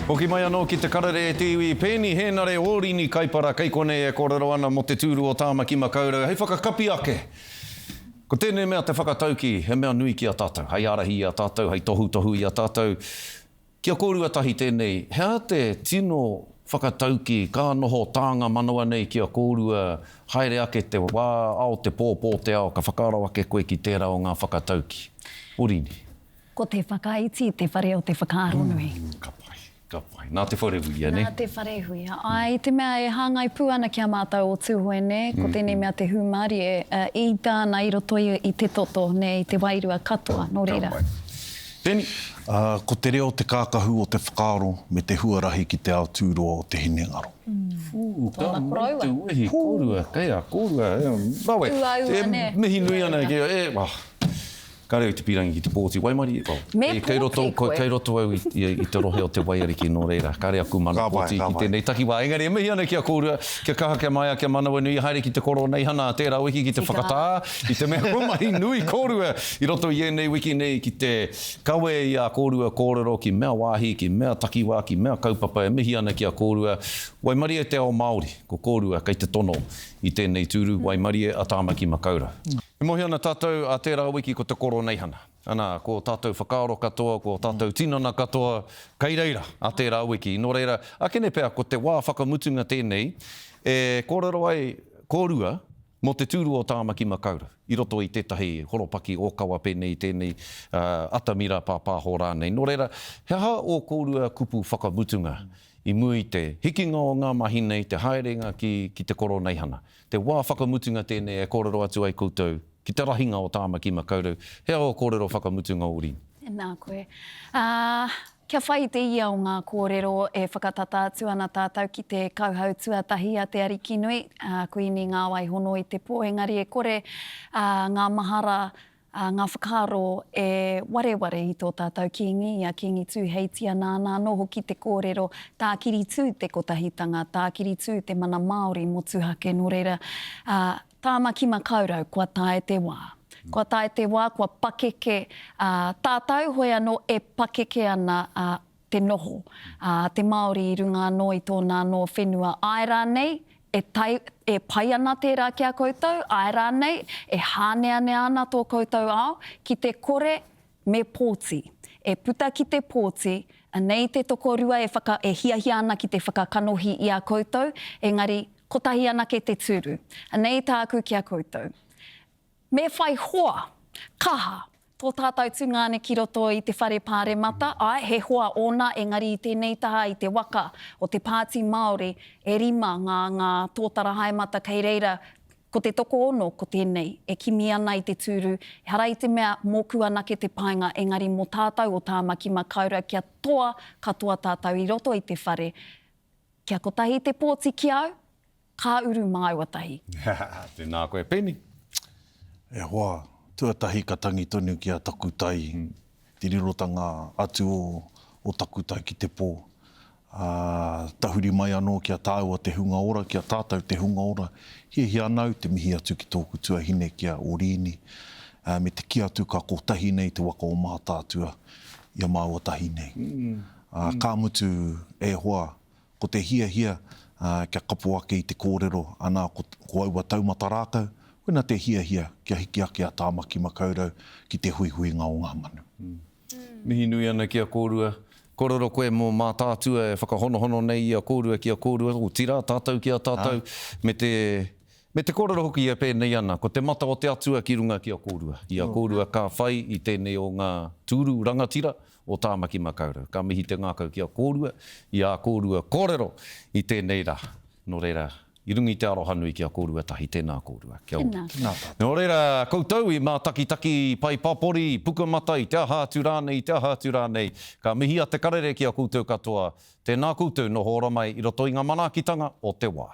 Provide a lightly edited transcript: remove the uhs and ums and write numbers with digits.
Hoki mai anō ki te karere e te iwi, Peeni Hēnare Ōrini Kaipara kei konei e kōrero ana mō te tūru o Tāmaki Makaurau hei whakakapi ake. Ko tēnei mea te whakataukī, he mea nui ki a tātou, hei ārahi i a tātou, hei tohutohu i a tātou. Ki a kōrua tahi tēnei, he aha te tino whakataukī ka noho tānga manawa nei ki a kōrua haere ake te wā, ao te pō, pō te ao, ka whakaaro ake koe ki tērā o ngā whakataukī? Orini. Ko te whakaiti te whare o te whakaaronui. Ka pai, ka pai. Nā Te Wharehuia, nē? Nā Te Wharehuia. Āe, i te mea e hāngai pū ana ki a mātou o Tūhoe, nē, ko tēnei mea te hūmārie, e ita ana i roto i te toto, nē, i te wairua katoa, nō reira. Ka pai. Penny? Ko te reo te kākahu o te whakaaro me te huarahi ki te ao tūroa o te hinengaro. Whū, ka mau te wehi, kōrua, kei a kōrua, rawe. Uaua, nē. E mihi nui ana ki a, e, wah. Kāre au i te pīrangi ki te pōti waimarie, well, Me kei roto, pōti koe. kei roto au i, i, i te rohe o te waiariki, nō reira, kāre aku mana Ka pai, pōti ka ki pai. tēnei takiwā. Engari e mihi ana ki a kōrua, kia kaha, kia maia, kia manawanui, haere ki te Koroneihana a tērā wiki ki te Tika. whakatā, i te mea kua mahi nui kōrua i roto i ēnei wiki nei ki te kawe i ā kōrua kōrero ki mea wāhi, ki mea takiwā, ki mea kaupapa e mihi ana ki a kōrua. Waimarie te ao Māori, ko kōrua kei te tono i tēnei tūru, waimarie a Tāmaki Makaurau. E mōhio ana tātou a tērā wiki ko te Koroneihana. Ana, ko ō tātou whakaaro katoa, ko ō tātou tinana katoa kei reira a tērā wiki. Nō reira, akene pea ko te wā whakamutunga tēnei e kōrero ai kōrua mō te tūru o Tāmaki Makaurau i roto i tētahi horopaki ōkawa pēnei i tēnei atamira pāpāho rānei. Nō reira, he aha ō kōrua kupu whakamutunga i mua i te hikinga o ngā mahi nei, te haerenga ki, ki te Koroneihana? Te wā whakamutunga tēnei e kōrero atu ai koutou ki te rahinga o Tāmaki Makaurau. He aha ō kōrero whakamutunga o Rin? Tēnā koe. Ā, kia whai i te ia o ngā kōrero e whakatata atu ana tātou ki te kauhau tuatahi a Te Arikinui, ā, Kuini Ngāwai Hono i te pō, engari e kore, ā, ngā mahara Ā, ngā whakaaro e wareware i tō tātou Kīngi, i a Kīngi Tūheitia nāna anō hoki te kōrero, Tākiri tū te kotahitanga, tākiri tū te mana Māori motuhake, nō reira, ā, Tāmaki Makaurau, kua tae te wā. Kua tae te wā, kua pakeke, ā, tātou hoi anō e pakeke ana, ā, te noho a te Māori i runga anō i tōna anō whenua, āe rānei, e tae, e pai ana tērā ki a koutou, āe rānei, e hāneanea ana tō koutou ao, ki te kore, me pōti. E puta ki te pōti, anei te tokorua e whaka, e hiahia ana ki te whakakanohi i a koutou, engari, kotahi anake te tūru. Anei tāku ki a koutou. Me whai hoa, kaha, tō tātou tungāne ki roto i te whare pāremata, āe, he hoa ōna, engari i tēnei taha i te waka o te Pāti Māori, e rima ngā, ngā tōtara haemata kei reira, ko te tokoono ko tēnei e kimi ana i te tūru, ehara i te mea mōku anake te painga, engari mō tātou o Tāmaki Makaurau kia toa katoa tātou i roto i te whare, kia kotahi te pōti ki au, Ka uru māua tahi. Tēnā koe Penny. E hoa, tuatahi ka tangi tonu ki a Takutai, te rirotanga atu o, o Takutai ki te pō. Ā, tahuri mai anō ki a tāua te hunga ora, ki a tātou te hunga ora. Hiahia ana au te mihi atu ki tōku tuahine ki a Orīni, ā, me te kī atu ka kotahi nei te waka o Mātaatua i a māua tahi nei. Ā, ka mutu, e hoa, Ko te hiahia kia kapo ake i te kōrero, ana, ko, ko aua taumata rākau, koina te hiahia kia hiki ake a Tāmaki Makaurau ki te huihuinga o ngā manu. Mihi nui ana ki a kōrua. Kōrero koe mō Mātaatua e whakahonohono nei i a kōrua ki a kōrua, otirā, tātou ki a tātou, me te, me te kōrero hoki e pēnei ana, ko te mata o te Atua ki runga ki a kōrua, i a kōrua ka whai i tēnei o ngā tūru rangatira o Tāmaki Makaurau. Ka mihi te ngākau ki a kōrua i ā kōrua kōrero i tēnei rā. Nō reira, i runga i te aroha nui ki a kōrua tahi, tēnā kōrua. Kia ora. Tēnā. Tēnā tātou. Nō reira, koutou i mātakitaki, i pai papori, i pukamata, i te aha atu rānei, i te aha atu rānei, ka mihi a Te Karere ki a koutou katoa, tēnā koutou noho ora mai i roto i ngā manaakitanga o te wā.